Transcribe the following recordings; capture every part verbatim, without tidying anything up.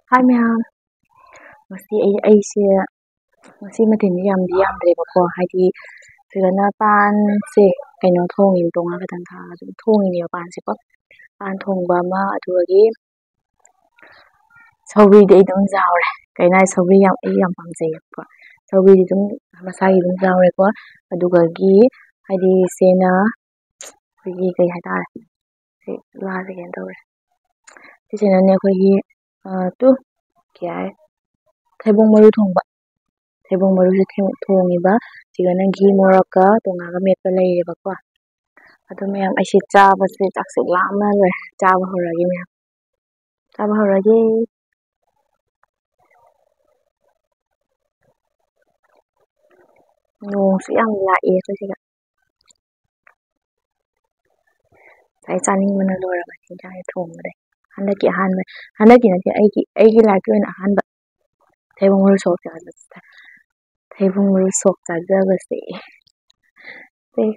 ꯍꯥꯏ ꯃꯌꯥꯝ, ꯉꯁꯤ ꯑꯩ, ꯑꯩꯁꯦ ꯉꯁꯤ ꯃꯊꯦꯜꯗꯤ ꯌꯥꯝꯗꯤ ꯌꯥꯝꯗ꯭ꯔꯦꯕꯀꯣ, ꯍꯥꯏꯗꯤ ꯁꯤꯗꯅ ꯄꯥꯟꯁꯦ ꯀꯩꯅꯣ ꯊꯣꯡꯉꯤꯅꯦ, ꯇꯣꯉꯥꯟ ꯈꯛꯇꯪ ꯊꯥꯛꯑꯒ ꯑꯗꯨꯝ ꯊꯣꯡꯉꯤꯅꯦꯕ ꯄꯥꯟꯁꯦꯀꯣ꯫ ꯄꯥꯟ ꯊꯣꯡꯕ ꯑꯃ, ꯑꯗꯨꯗꯒꯤ ꯁꯧꯒ꯭ꯔꯤꯗꯤ ꯑꯩ ꯑꯗꯨꯝ ꯆꯥꯎꯔꯦ꯫ ꯀꯩꯅꯣ ꯍꯥꯏ, ꯁꯧꯒ꯭ꯔꯤ ꯌꯥꯝ, ꯑꯩ ꯌꯥꯝ ꯄꯥꯝꯖꯩꯌꯦꯕꯀꯣ꯫ ꯁꯧꯒ꯭ꯔꯤꯗꯤ ꯑꯗꯨꯝ ꯃꯁꯥꯒꯤ ꯑꯗꯨꯝ ꯆꯥꯎꯔꯦꯀꯣ꯫ ꯑꯗꯨꯒꯒꯤ ꯍꯥꯏꯗꯤ ꯏꯆꯦꯅ ꯑꯩꯈꯣꯏꯒꯤ ꯀꯩ ꯍꯥꯏꯇꯥꯔꯦ, ꯁꯤ ꯂꯥꯁꯦ ꯀꯩꯅꯣ ꯇꯧꯔꯦ꯫ ꯁꯤꯁꯤꯅꯅꯦ ꯑꯩꯈꯣꯏꯒꯤ, ꯑ, ꯇꯨ, ꯀꯩ ꯍꯥꯏ, ꯊꯩꯕꯣꯡ ꯃꯔꯨ ꯊꯣꯡꯕ꯫ ꯊꯩꯕꯣꯡ ꯃꯔꯨꯁꯦ ꯊꯦꯡ-, ꯊꯣꯡꯉꯤꯕ꯫ ꯁꯤꯒꯅ ꯘꯤ ꯃꯣꯔꯣꯛꯀ ꯇꯣꯉꯥꯟꯒ ꯃꯦꯠꯄ ꯂꯩꯔꯦꯕꯀꯣ꯫ ꯑꯗꯨ ꯃꯌꯥꯝ, ꯑꯩꯁꯦ ꯆꯥꯕꯁꯦ, ꯆꯥꯛꯁꯦ ꯂꯥꯝꯅ ꯂꯣꯏꯔꯦ꯫ ꯆꯥꯕ ꯍꯧꯔꯒꯦ ꯃꯌꯥꯝ꯫ ꯆꯥꯕ ꯍꯧꯔꯒꯦ꯫ ꯅꯣꯡꯁꯨ ꯌꯥꯝ ꯂꯥꯛꯑꯦ ꯑꯩꯈꯣꯏ ꯁꯤꯗ꯫ ꯉꯁꯥꯏ ꯆꯥꯅꯤꯡꯕꯅ ꯂꯣꯏꯔꯕꯅꯤ ꯏꯟꯖꯥꯡꯁꯦ ꯊꯣꯡꯕꯗꯩ꯫ ꯍꯟꯗꯛꯀꯤ ꯑꯍꯥꯟꯕ, ꯍꯟꯗꯛꯀꯤ ꯅꯠꯇꯦ, ꯑꯩꯒꯤ, ꯑꯩꯒꯤ ꯂꯥꯏꯐꯀꯤ ꯑꯣꯏꯅ ꯑꯍꯥꯟꯕ ꯊꯩꯕꯣꯡ ꯃꯔꯨ ꯁꯣꯛ ꯆꯥꯖꯕꯁꯦ꯫ ꯊꯩꯕꯣꯡ ꯃꯔꯨ ꯁꯣꯛ ꯆꯥꯖꯕꯁꯦ꯫ ꯑꯦ꯫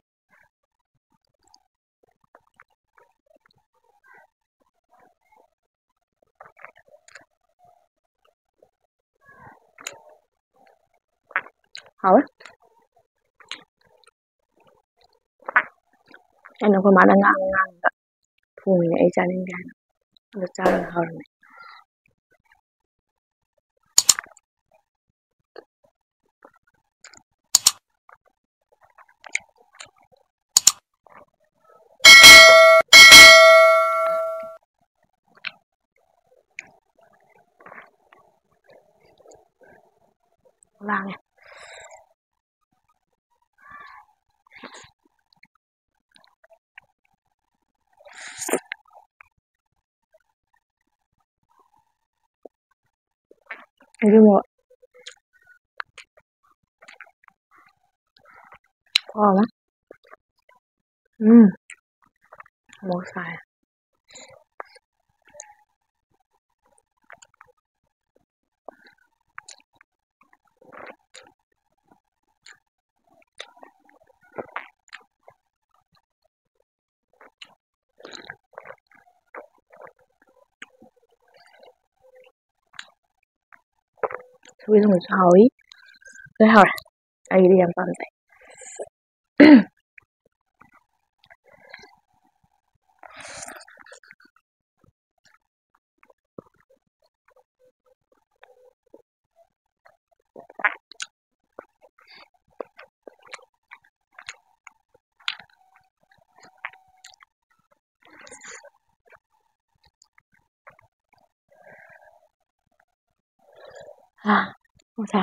ꯍꯥꯎꯋꯦ꯫ ꯑꯩꯅ ꯑꯩꯈꯣꯏ ꯃꯥꯅ ꯉꯥꯡ ꯉꯥꯡꯉꯒ ꯊꯣꯡꯉꯤꯅꯦ, ꯑꯩ ꯆꯥꯅꯤꯡꯗꯦ ꯍꯥꯏꯅ꯫ ꯑꯗꯨ ꯆꯥꯔꯒ ꯍꯥꯎꯔꯝꯃꯦ꯫ ꯂꯥꯡꯉꯦ꯫ ꯑꯗꯨꯕꯨ ꯍꯥꯎꯋꯦ꯫ ꯎꯝ꯫ ꯃꯣꯔꯣꯛ ꯁꯥꯏ꯫ ꯁꯧꯒ꯭ꯔꯤ ꯊꯣꯡꯕꯁꯨ ꯍꯥꯎꯏ꯫ ꯂꯣꯏ ꯍꯥꯎꯔꯦ꯫ ꯑꯩꯗꯤ ꯌꯥꯝ ꯄꯥꯝꯖꯩ꯫ ꯑꯥ, ꯅꯨꯡꯁꯥ꯫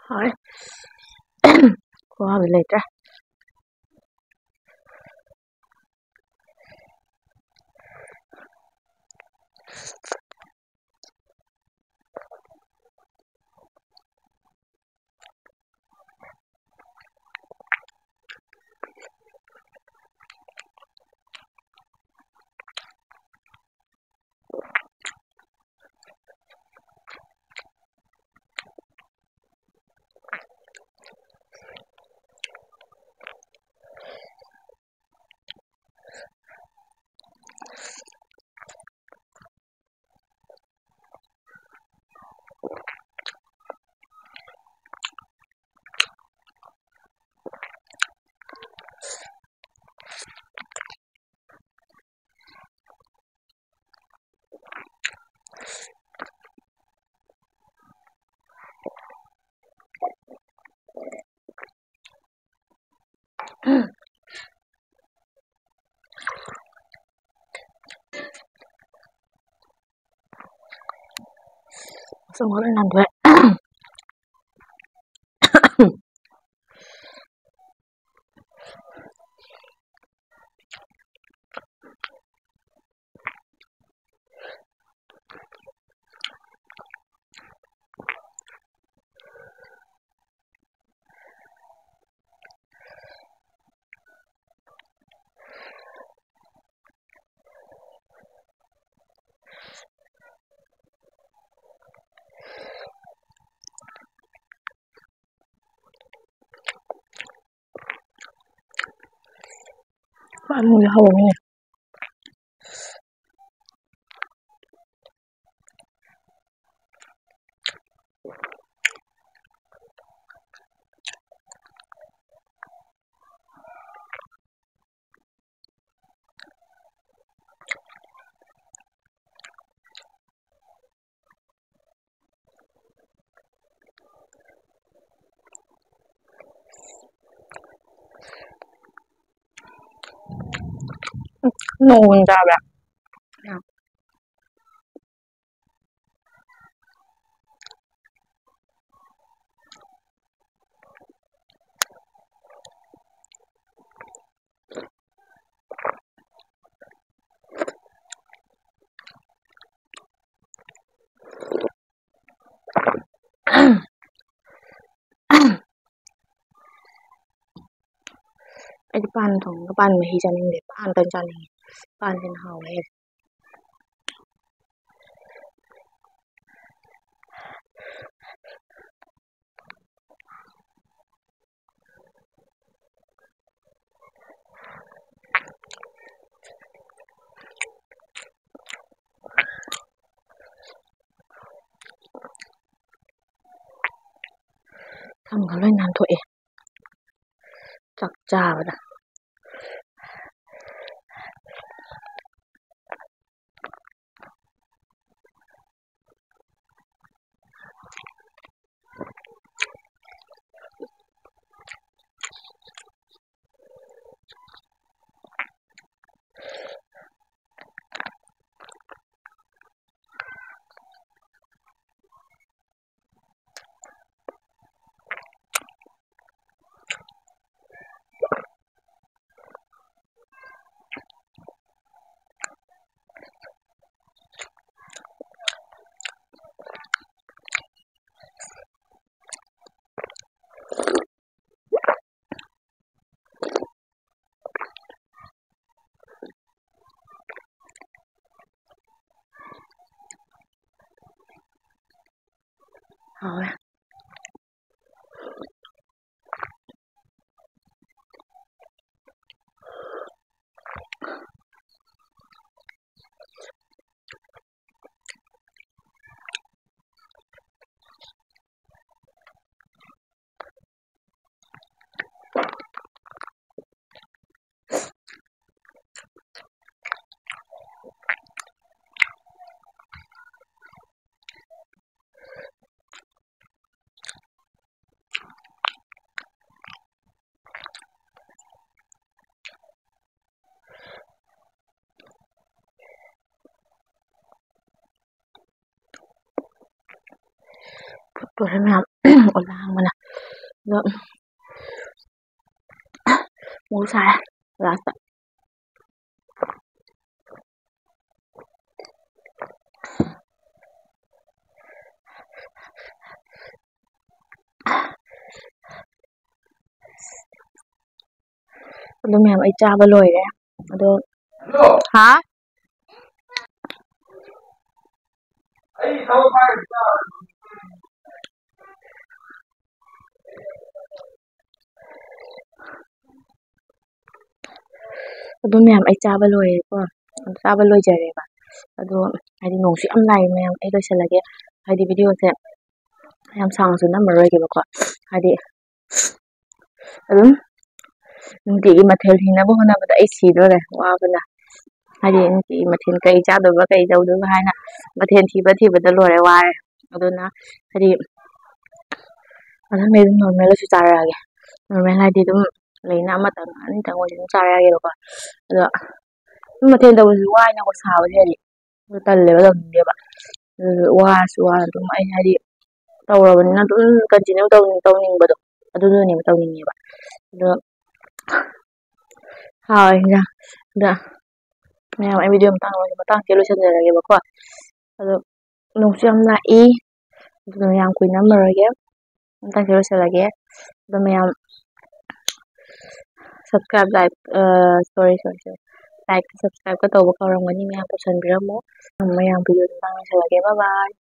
ꯍꯣꯏ꯫ ꯈꯨꯍꯥꯎꯗꯤ ꯂꯩꯇ꯭ꯔꯦ꯫ ꯃꯁꯨꯡ ꯈꯔ ꯅꯥꯟꯊꯣꯛꯑꯦ꯫ ꯄꯥꯟꯒ ꯍꯧꯔꯦ꯫ ꯅꯣꯡ ꯇꯥꯕ꯭ꯔꯥ? ꯑꯩꯗꯤ ꯄꯥꯟ ꯊꯣꯡꯉꯒ ꯄꯥꯟ ꯃꯍꯤ ꯆꯥꯅꯤꯡꯗꯦ, ꯄꯥꯟ ꯇꯪ ꯆꯥꯅꯤꯡꯉꯦ꯫ ꯄꯥꯟꯁꯤꯅ ꯍꯥꯎꯋꯦ꯫ ꯁꯝꯒ ꯂꯣꯏ ꯅꯥꯟꯊꯣꯛꯑꯦ ꯆꯥꯛ ꯆꯥꯕꯗ꯫ ꯍꯥꯎꯋꯦ꯫ ꯐꯨꯠꯄꯁꯦ ꯃꯌꯥꯝ ꯑꯣꯂꯥꯡꯕꯅ꯫ ꯑꯗꯣ ꯃꯣꯔꯣꯛ ꯁꯥꯏ ꯂꯥꯁꯇ꯫ ꯑꯗꯨ ꯃꯌꯥꯝ ꯑꯩ ꯆꯥꯕ ꯂꯣꯏꯔꯦ꯫ ꯑꯗꯣ ꯍꯥ? ꯑꯗꯨ ꯃꯌꯥꯝ ꯑꯩ ꯆꯥꯕ ꯂꯣꯏꯔꯦꯀꯣ꯫ ꯆꯥꯕ ꯂꯣꯏꯖꯔꯦꯕ꯫ ꯑꯗꯣ ꯍꯥꯏꯗꯤ ꯅꯣꯡꯁꯨ ꯌꯥꯝ ꯂꯥꯛꯑꯦ ꯃꯌꯥꯝ꯫ ꯑꯩ ꯂꯣꯏꯁꯤꯜꯂꯒꯦ꯫ ꯍꯥꯏꯗꯤ videoꯁꯦ ꯌꯥꯝ ꯁꯥꯡꯅꯁꯨ ꯅꯝꯃꯔꯣꯏꯒꯦꯕꯀꯣ꯫ ꯍꯥꯏꯗꯤ ꯑꯗꯨꯝ ꯅꯨꯡꯇꯤꯒꯤ ꯃꯊꯦꯜ ꯊꯤꯅꯕ ꯍꯣꯠꯅꯕꯗ ꯑꯩ ꯁꯤꯗꯣꯔꯦ ꯋꯥꯕꯅ꯫ ꯍꯥꯏꯗꯤ ꯅꯨꯡꯇꯤꯒꯤ ꯃꯊꯦꯜ ꯀꯩ ꯆꯥꯗꯣꯏꯕ, ꯀꯩ ꯇꯧꯗꯣꯏꯕ ꯍꯥꯏꯅ ꯃꯊꯦꯜ ꯊꯤꯕ ꯊꯤꯕꯗ ꯂꯣꯏꯔꯦ, ꯋꯥꯔꯦ꯫ ꯑꯗꯨꯅ ꯍꯥꯏꯗꯤ ꯑꯗꯨꯝ ꯑꯩ ꯑꯗꯨꯝ normalꯗꯁꯨ ꯆꯥꯔꯛꯑꯒꯦ꯫ Normal ꯍꯥꯏꯗꯤ ꯑꯗꯨꯝ ꯂꯩꯅ ꯑꯃꯇꯪ ꯑꯅꯤꯇꯪ ꯑꯣꯏꯔꯁꯨ ꯑꯗꯨꯝ ꯆꯥꯔꯛꯑꯒꯦꯕꯀꯣ꯫ ꯑꯗꯣ ꯑꯗꯨꯝ ꯃꯊꯦꯜ ꯇꯧꯕꯁꯨ ꯋꯥꯏꯅꯀꯣ, ꯁꯥꯕꯁꯦ ꯍꯥꯏꯗꯤ꯫ ꯑꯗꯨ ꯇꯜꯂꯦꯕ, ꯇꯧꯅꯤꯡꯗꯦꯕ꯫ ꯑꯗꯨ ꯋꯥꯔꯁꯨ ꯋꯥꯅ ꯑꯗꯨꯝ ꯑꯩ ꯍꯥꯏꯗꯤ ꯇꯧꯔꯕꯅꯤꯅ ꯑꯗꯨꯝ continue ꯇꯧꯅꯤꯡ-, ꯇꯧꯅꯤꯡꯕꯗꯣ ꯑꯗꯨꯗꯨꯅꯦꯕ ꯇꯧꯅꯤꯡꯉꯦꯕ꯫ ꯑꯗꯣ ꯍꯥꯎꯋꯦ ꯍꯤꯟꯖꯥꯡ꯫ ꯑꯗ ꯃꯌꯥꯝ ꯑꯩ video ꯃꯇꯥꯡ ꯃꯇꯥꯡꯁꯦ ꯂꯣꯏꯁꯤꯟꯖꯔꯒꯦꯕꯀꯣ꯫ ꯑꯗꯣ ꯅꯣꯡꯁꯨ ꯌꯥꯝ ꯂꯥꯛꯏ, ꯑꯗꯨꯅ ꯌꯥꯝ ꯀꯨꯏꯅ ꯅꯝꯃꯔꯣꯏꯒꯦ, ꯃꯇꯥꯡꯁꯦ ꯂꯣꯏꯁꯤꯜꯂꯒꯦ꯫ ꯑꯗꯣ ꯃꯌꯥꯝ subscribe, like, ꯑ, sorry, sorry, sorry, like, subscribeꯀ ꯇꯧꯕ ꯀꯥꯎꯔꯝꯒꯅꯤ, ꯃꯌꯥꯝ ꯇꯧꯁꯟꯕꯤꯔꯝꯃꯣ꯫ ꯃꯌꯥꯝ video ꯃꯇꯥꯡ ꯂꯣꯏꯁꯤꯜꯂꯒꯦ, bye bye꯫